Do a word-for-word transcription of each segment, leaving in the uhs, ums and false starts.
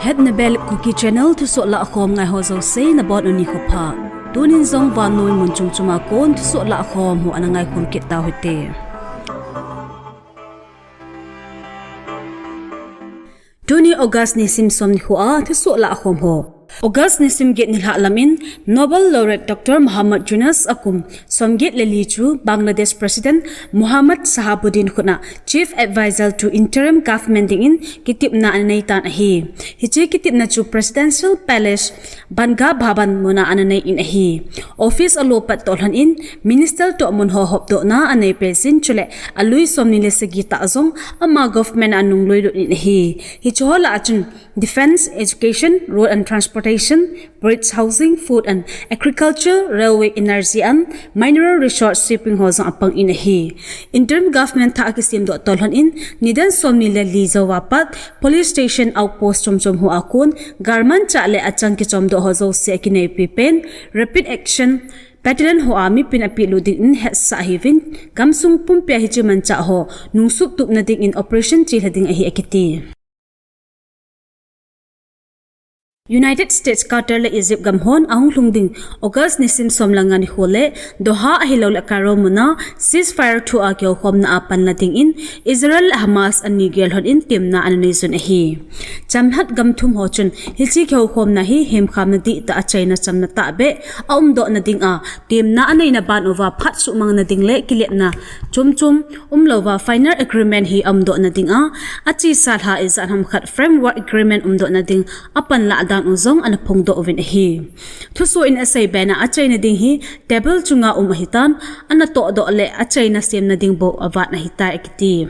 At Nebel Kuki Channel thusoh lahkhom ngai ho jouse nabonun nikho pha. Tunin jong vannoi mun chom chom a kon thusoh lahkhom ho ana ngaikhom kit tau hite. Tuni August nisim som nikho a thusoh lahkhom ho. August nisim get nilhah lamin Nobel Laureate Doctor Muhammad Yunus akum som get le li chu Bangladesh President Muhammad Shahabuddin khut a Chief Advisor to Interim Government dingin kitepna anei tan ahi. Hiche kitepna chu Presidential Palace Banga Bhavan mun a ananei in ahi. Office alo pat toh lhon in Minister toh mun ho hopdohna anei peh jin chule alui som ni le sagi tah jong ama government a anung lui lut in ahi. Hiche ho lah a chun Defence, Education, Road and Transportation, Bridge, Housing, Food and Agriculture, Railway, Energy and Mineral Resource, Shipping ho jong apang in ahi. Interim Government thah a kisemdoh toh lhon in nidan som ni le li jou a pat Police Station, Outpost chom chom ho a kon galmanchah le achang kichomdoh ho jouse akineipi pen Rapid Action Battalion ho a mipin apehlut dingin hetsah ahiuvin, gamsung pumpi a hiche manchah ho nungsuh tupna dingin operation chelha ding ahi akiti. United States, Qatar le Egypt gam hon ahung lhung ding August nisim som le nga nikho le Doha ahilouleh Cairo mun a ceasefire thu a kihoukhomna a panla dingin Israel le Hamas ani gel lhon in temna ananei jun ahi. Chamlhat gam thum ho chun hiche kihoukhomna hi hemkhamna dihtah a achaina chamna tahbeh aumdohna ding a temna aneina ban uva phat suhmangna ding le kilepna chom chom umlouva final agreement hi aumdohna ding a, achesa lha ijat ham khat Framework Agreement umdohna ding apanlah dan u jong ana phongdoh uvin ahi. Thusoh in asei bena achaina ding hi table chunga um ahitan, ana tohdoh le achaina semna ding bou avat ahitai akiti.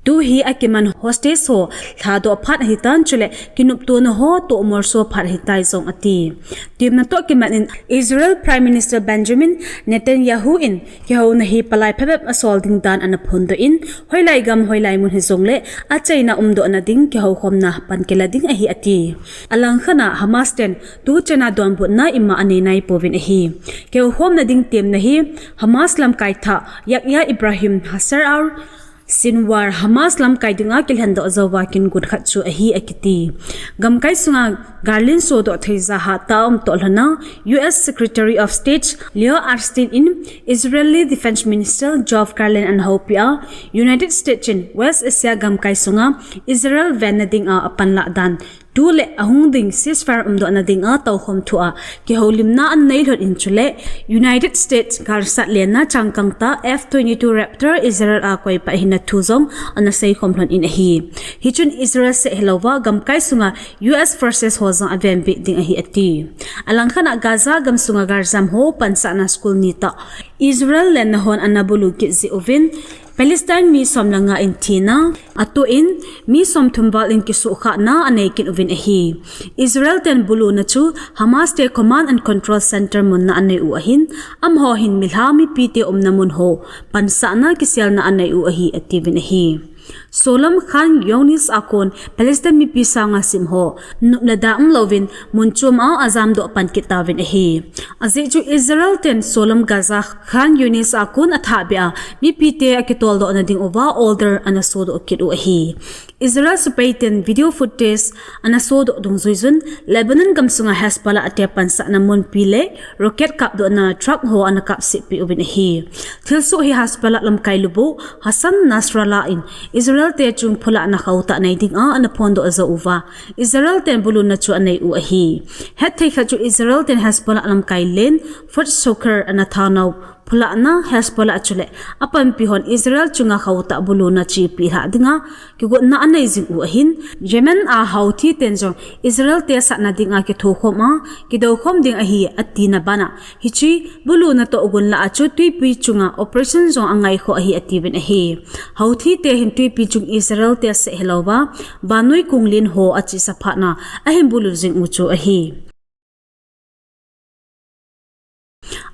Tu hi akiman hostage ho lhadoh phat ahitan chule kinoptona ho tohmolso phat ahitai jong ati. Temna toh kimat in Israel Prime Minister Benjamin Netanyahu in kihouna hi palai phabep asol ding dan ana phondoh in, hoilai gam hoilai mun hijongle achaina umdohna ding kihoukhomna pan kila ding ahi ati. Alangkhat a Hamas ten tuchan a donbutna ima anei naipouvin ahi. Kihoukhomna ding temna hi Hamas lamkai thah Yahya Ibrahim Hassan al Sinwar Hamas lamkai dinga kilhendoh jouva kin gun khat chu ahi akiti. Gamkai sunga galin sodoh thei jaha tah a um toh lhon a U S Secretary of State Lloyd Austin in Israeli Defense Minister Yoav Gallant ana houpi a, United States in West Asia gamkai sunga Israel venna dinga apanlah dan tu le ahung ding ceasefire umdohna dinga toukhom thu a kihoulimna anei lhon in chule United States galsat lenna changkang tah F twenty-two Raptor Israel a koipat ahina thu jong ana seikhom lhon in ahi. Hichun Israel seh hilouva gamkai sunga U S forces ho jong avenbit ding ahi ati. Alangkhat a Gaza gamsunga galjam ho pansahna school ni tah Israel lenna hon ana bulu kit jeh uvin Palestine mi som le nga in thina atoh in mi somthum val in kisuhkhahna anei kit uvin ahi. Israel ten buluna chu Hamas te Command and Control Center munna anei u ahin, amaho hin milha mipite umna mun ho pansahna kiselna anei u ahi atiuvin ahi. Solam Khan Younis a kon Palestine mipi sanga sim ho nopna da umlouvin mun chom a ajamdoh pan kit tauvin ahi. Ajeh chu Israel ten Solam Gaza Khan Younis a kon athahbeh a mipite akitoldohna ding uva order ana sodoh kit u ahi. Israel sepai ten video footage ana sodoh dungjuijun Lebanon gamsunga Hezbollah te pansahna munpi le rocket kapdohna truck ho ana kapsetpeh uvin ahi. Thilsoh hi Hezbollah lamkai lubuh Hassan Nasrallah in Israel te chung phulahna khauhtah nei dinga ana phondoh jou uva, Israel ten buluna chu anei u ahi. Hetthei khat chu Israel ten Hezbollah lamkai len Fuad Shukr ana thanau phulahna Hezbollah chule apanpi hon Israel chunga khauhtah buluna chepi lhah dinga kigotna anei jing u ahin, Yemen a Houthi ten jong Israel te satna dinga kithokhom a kidoukhom ding ahi atina bana hiche buluna tohgon lah a chu twipi chunga operation jong angaikhoh ahi atiuvin ahi. Houthi te hin twipi chung Israel te seh hilouva vannoi kong len ho achesa phatna ahin bulu jing u chu ahi.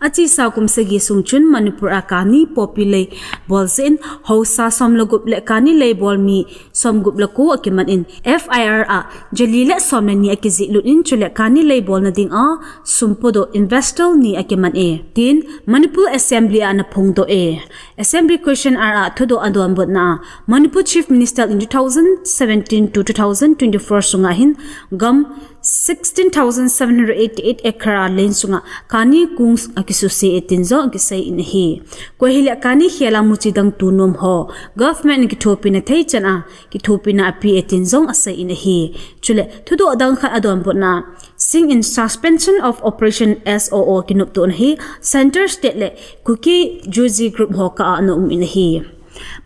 Achesa kum sagi sung chun Manipur a kani poppy lei bol jeh in haosa som le gup le kani lei bol mi som gup le ko akiman in, F I R a jali le som le ni akijih lut in, chule kani lei bolna dinga sum podoh investor ni akiman e, tin Manipur Assembly a ana phongdoh e. Assembly Question Hour a thudoh adonbutna a, Manipur Chief Minister in two thousand seventeen to two thousand twenty-four sunga hin gam sixteen thousand seven hundred eighty-eight acre a len sunga kani kung akisuse e tin jong akisei in ahi. Koi hile kani khel a muchi dang tu nom ho government in kithopina thei chan a kithopina ape e tin jong asei in ahi. Chule thudoh dang khat adonbutna, Singh in Suspension of Operation, S O O kinoptona hi Centre State le Kuki Juzi Group ho kah a ana um in ahi.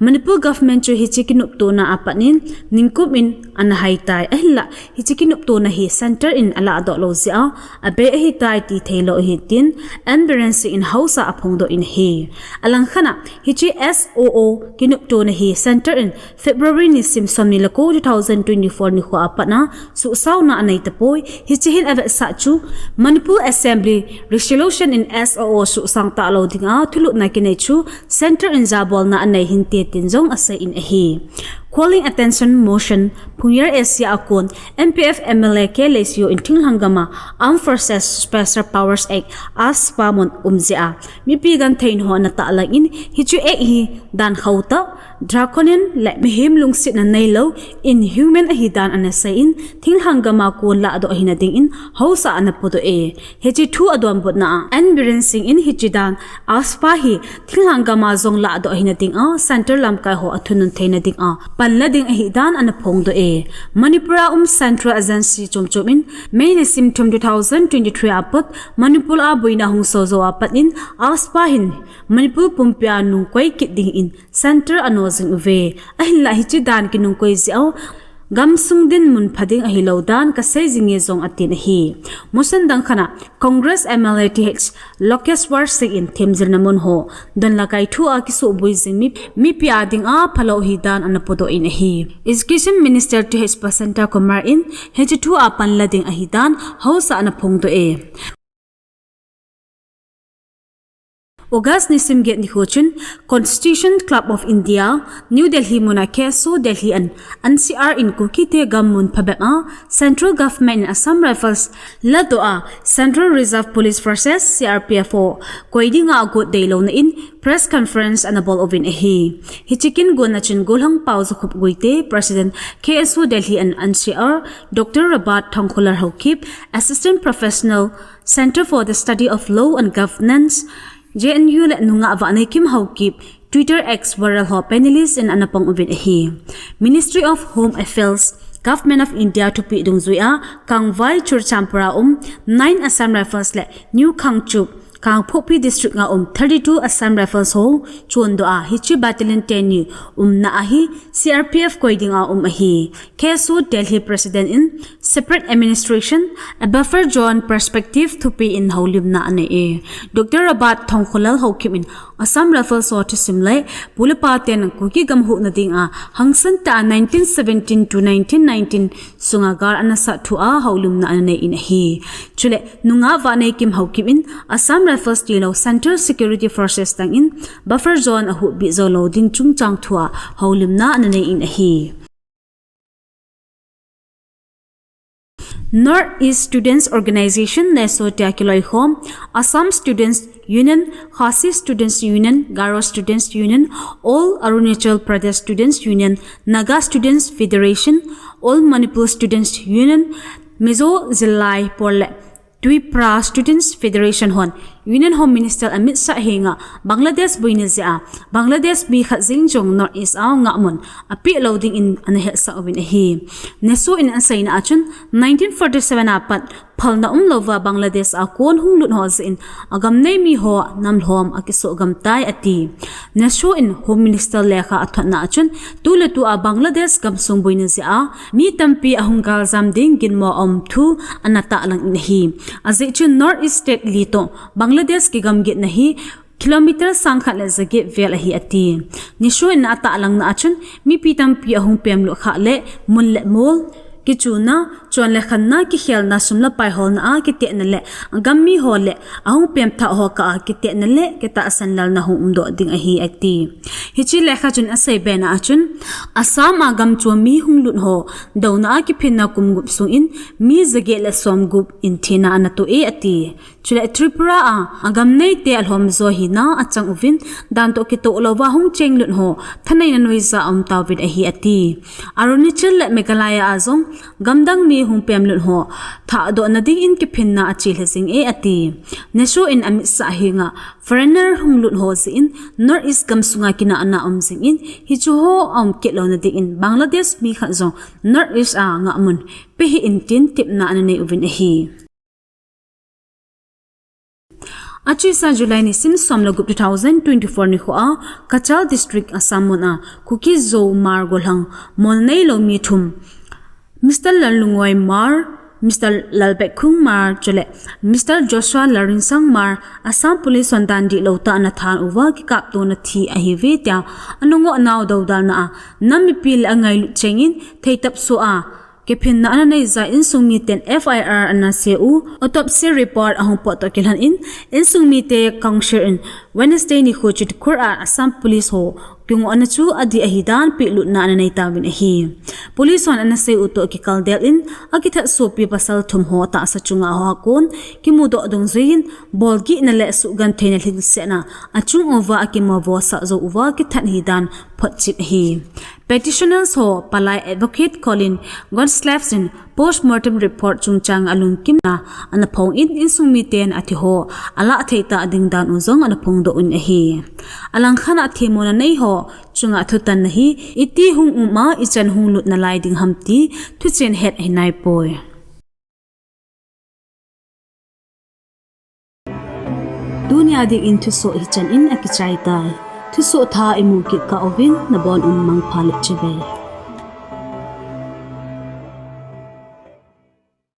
Manipur government chu hiche kinoptona apat in ningkum in ana hai tai. Ahinla hiche kinoptona hi Centre in aladoh lou jeh a abei ahitai ti theilou ahi tin N Biren Singh in haosa a aphongdoh in ahi. Alangkhat a hiche S O O kinoptona hi Centre in February nisim somni le ko two thousand twenty-four nikho apat a suhsaona anei tapoi. Hiche hin avetsah chu Manipur Assembly resolution in S O O suhsang talou dinga thulutna kinei chu Centre in jabolna anei hinte tin jong asei in ahi. Calling attention motion, Phungyar Asia a kon M P F M L A K Leishiho in thinglhang gam a Armed Forces Special Powers Act, AFSPA mun um jeh a mipi gentheina ho ana tahlang in, hiche act hi dan khauh tah, draconian le mihem lungsetna neilou, inhuman ahi dan ana sei in, thinglhang gam a kon lahdoh ahina dingin haosa ana podoh e. Hiche thu adonbutna a N Biren Singh in hiche dan AFSPA hi thinglhang gam a jong lahdoh ahina dinga Centre lamkai ho athunun theina dinga panla ding ahi dan ana phongdoh e. Manipur a um Central Agency chomchom in May nisim thum two thousand twenty-three apat Manipur a boina hung soh jou apat in AFSPA hin Manipur pumpi a nungkoi kit dingin Centre ano jing uve. Ahinla hiche dan kinungkoi jeh a gamsung dinmun pha ding ahilou dan kasei jinge jong atin ahi. Motion dang khat a Congress M L A Th Lokeshwar Singh in themjilna mun ho don le kai thu a kisuboi jing mi, mipi a dinga phalou ahi dan ana podoh in ahi. Education Minister Th Basanta Kumar in hiche thu a panla ding ahi dan haosa ana phongdoh e. August nisim get nikho chun Constitution Club of India, New Delhi mun a K S O Delhi and N C R in Kuki te gam mun phabep a Central Government in Assam Rifles ladoh a Central Reserve Police Forces, C R P F ho koi dinga agot deilouna in press conference ana bol uvin ahi. Hiche kigonna chun Golhang Pao Jakhup Guite, President K S O Delhi and N C R, Doctor Robert Thongkholal Haokip, Assistant Professor, Centre for the Study of Law and Governance, J N U le Nungah Vahneikim Haokip, Twitter X viral ho panelist in ana pang uvin ahi. Ministry of Home Affairs, Government of India thupeh dungjui a Kangvai Churachandpur a um nine Assam Rifles le New Khangchup, Kangpokpi District a um thirty-two Assam Rifles ho chondoh a hiche battalion teni umna a hi C R P F koi dinga um ahi. K S O Delhi President in separate administration, a buffer zone perspective thupeh in houlimna anei e. Doctor Robert Thongkholal Haokip in Assam Rifles ho thusim le pu le pa ten Kuki gam huhna dinga hangsan tah a nineteen seventeen to nineteen nineteen sunga gal ana sat thu a houlimna ana nei in ahi. Chule Nungah Vahneikim Haokip in Assam Rifles tilou Central Security Forces tang in buffer zone a huhbit jou lou ding chungchang thu a houlimna ana nei in ahi. North East Students Organization, NESO tia kiloikhom, Assam Students Union, Khasi Students Union, Garo Students Union, All Arunachal Pradesh Students Union, Naga Students Federation, All Manipur Students Union, Mizo Zillai Por le Twipra Students Federation hon Union Home Minister Amit Shah henga Bangladesh boina jeh a Bangladesh mi khat jeng jong North East a ngahmun apeh lou dingin ana hetsah uvin ahi. NESO in aseina a chun nineteen forty-seven a pat phalna umlouva Bangladesh a kon hung lut ho jeh in agam nei mi ho namlhom akisoh gam tai ati. NESO in Home Minister lekha athotna a chun tuletu a Bangladesh gamsung boina jeh a mi tampi ahung galjam ding ginmo aum thu ana tahlang in ahi. Ajeh chu North East State li toh Bangladesh kigamgitna hi kilometer sangkhat le jaget vel ahi ati. NESO in atahlangna a chun mipi tampi ahung pemlut khah le mun le mol kichuna, chon le khanna, kikhelna, sum le pai holna a kitehna le agam mi ho le ahung pemthah ho kah a kitehna le kitahsan lalna hung umdoh ding ahi ati. Hiche lekha chun asei bena a chun, Assam a gamchom mi hung lut ho douna a kiphinna kum gup sungin mi jaget le som gup in thina ana toh e ati. Chule Tripura a agam neite alhom jo hina achang uvin, dan toh kitoh louva hung chenglut ho thaneina noiya aum tauvin ahi ati. Arunachal le Meghalaya a jong gamdang mi hung pemlut ho thahdohna dingin kiphinna achelhe jing e ati. Nehru in amitsah henga foreigner hung lut ho jeh in North East gamsunga kinahna um jingin, hichu ho aum kit louna dingin Bangladesh mi khat jong North East a ngahmun pehih in tin tepna ana nei uvin ahi. Achesa July nisim som le gup two thousand twenty-four nikho a Cachar District Assam muna Kuki Zo Hmar golhang mona neilou mi thum, Mister Lalnungoi Hmar, Mister Lalbekkhung Hmar chule Mister Joshua Lalringsang Hmar Assam Police hon dan dihlou tah a ana than uva kikaptona thi ahiuve tia ana ngoh nau dodalna a nam mipi le angailut chengin theitap soh a kiphinna ana neiya insung miten F I R ana sei u, autopsy report ahung pot toh kilhon in, insung mite kongsil in Wednesday nikho Chitkhur a Assam Police ho kingohna chu adih ahidan pehlutna ana nei tauvin ahi. Police hon ana sei u toh kikaldel in, akithat sopi pasal thum ho tahsa chunga hoa kon kimudoh dungjuiyin bolgihna le suhgentheina lhingsetna achung uva akimavosah jou uva kithat ahidan photchet ahi. Petitioners ho palai advocate Colin Gonsalves in postmortem report chungchang alungkimna ana phong in, insung miten athi ho alah thei tah ding dan u jong ana phongdoh un ahi. Alangkhat a themmona nei ho chunga thutanna hi iti hung um a ichan hung lut nalai ding ham ti thuchen het ahi naipoi. Tunia dingin thusoh hichan in akichai tai. Thusoh thah imu kit kah uvin nabon un mangpha le chibai.